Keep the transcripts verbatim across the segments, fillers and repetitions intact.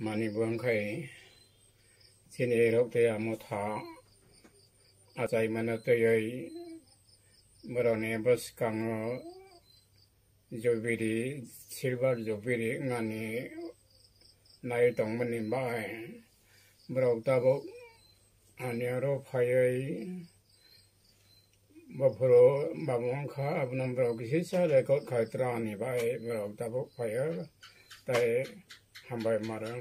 Mani bo wngkhai chini rok tei amo tha achai mano twiwi borokni bwskango jubiri, silver jubiri wngani nai tongmani bai borok tabuk ani oro phaiwi Bophuru babo wngkha, abono borok kisa record khai tra ni bai borok tabuk phaio, tei hambai maro.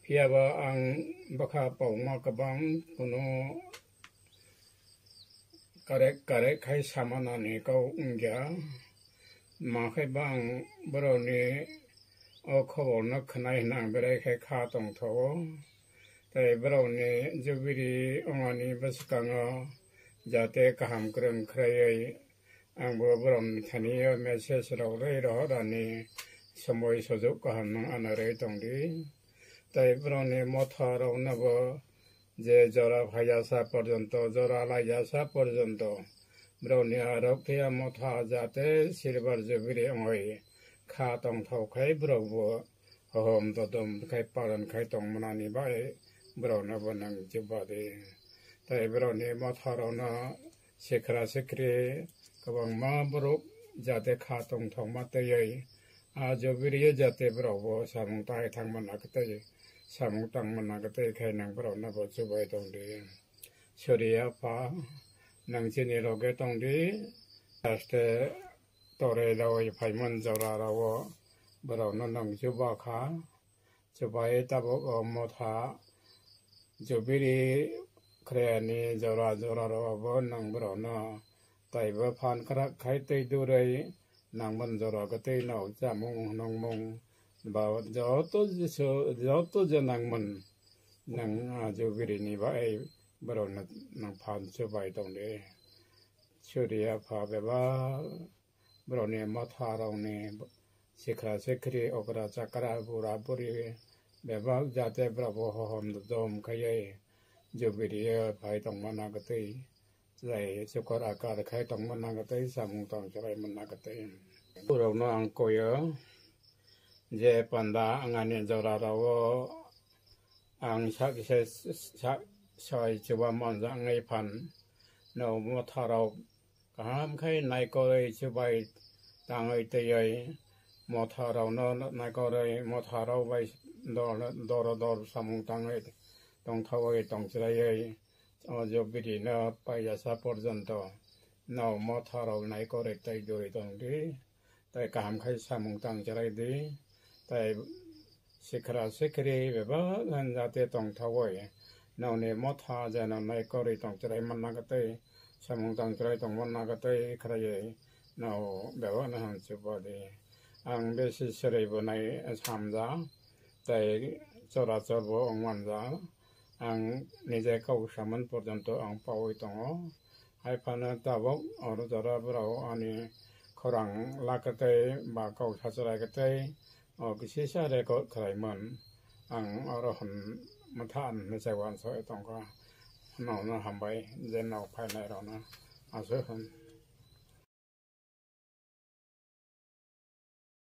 Phiya ba ang bwkha pokma kwbang kuno karek karek khai sama nani kok wngya. Ma khai ba ang borokni o khobor no khwnai hwnwi ang berai khai kha tongthogo. Tei borokni jubiri wngmani bwskango jate kaham kwrwng khlaiwi, ang bo borokni thani o message rok rwi rohorani somoi sujuk kaham nwng ano rwi tongdi. Tei borokni motha rokno bo je jora phaiyasa porjonto, jora laiyasa porjonto, borokni arok phiya motha jate silver jubiri wngwi kha tongthok khai borok bo hohom dodom khai paran khai tongmanani bai borokno bo nang jubadi. Tei borokni motha rokno sikra sikri kwbangma borok jate kha tongthokma twiwi a jubiri jate borok bo samung tai thangmana kwtwi samung tangmana kwtwi khai nang borokno bo chubai tongdi. Suriya pha nang chini roge tongdi, haste tore dawi phaimani jora rogo borokno nang chuba kha. Chubai tabuk o motha jubiri khrayani jora jora rogo bo nang borokno taibo phan kwrak khai tei durwi nangmani jora kwtwi no chamung nungmung ba joto jisu joto je nangmani nang a jubiri ni bai borokno nang phan chubai tongdi. Suriya pha bebak borokni motha rokni sikra sikri okra chakra bura buri bebak jate borok bo hohom dom khaiwi jubiri phai tongmana kwtwi lai chukor akar khai tongmana kwtwi samung tong chwrai manna kwtwi. Borokno ang koyo je panda wngani jora rogo ang sak se sak soi chuba manjak wngwi phan no motha rok kaham khai naikolwi chubai tangwi twiwi motha rokno naikolwi motha rok bai dor dor dor samung tangwi tongthogwi tongchwlaiwi o jubiri no paiyasa porjonto no motha rok naikolwi tei duri tongdi. Tei kaham khai samung tang chwrai di, tei sikra sikri bebak jate tongthogwi nokni motha jeno naikolwi tong chwrai manna kwtwi samung tang chwrai tong manna kwtwi khlaiwi no bebak no ham chuba di. Ang besi swrwi bo nai samja tei chora chor bo wng manja. Ang nije kok saman porjonto ang paui tongo. Hai phano tabuk oro jora borok ani khorang lakatwi ba kok sacharai katwi o kisisa record khlaimon. Ang oro hwn mwtha hinwi sai uansugwi tongkha. Nono hambai je nok phainai rokno aswk hwn.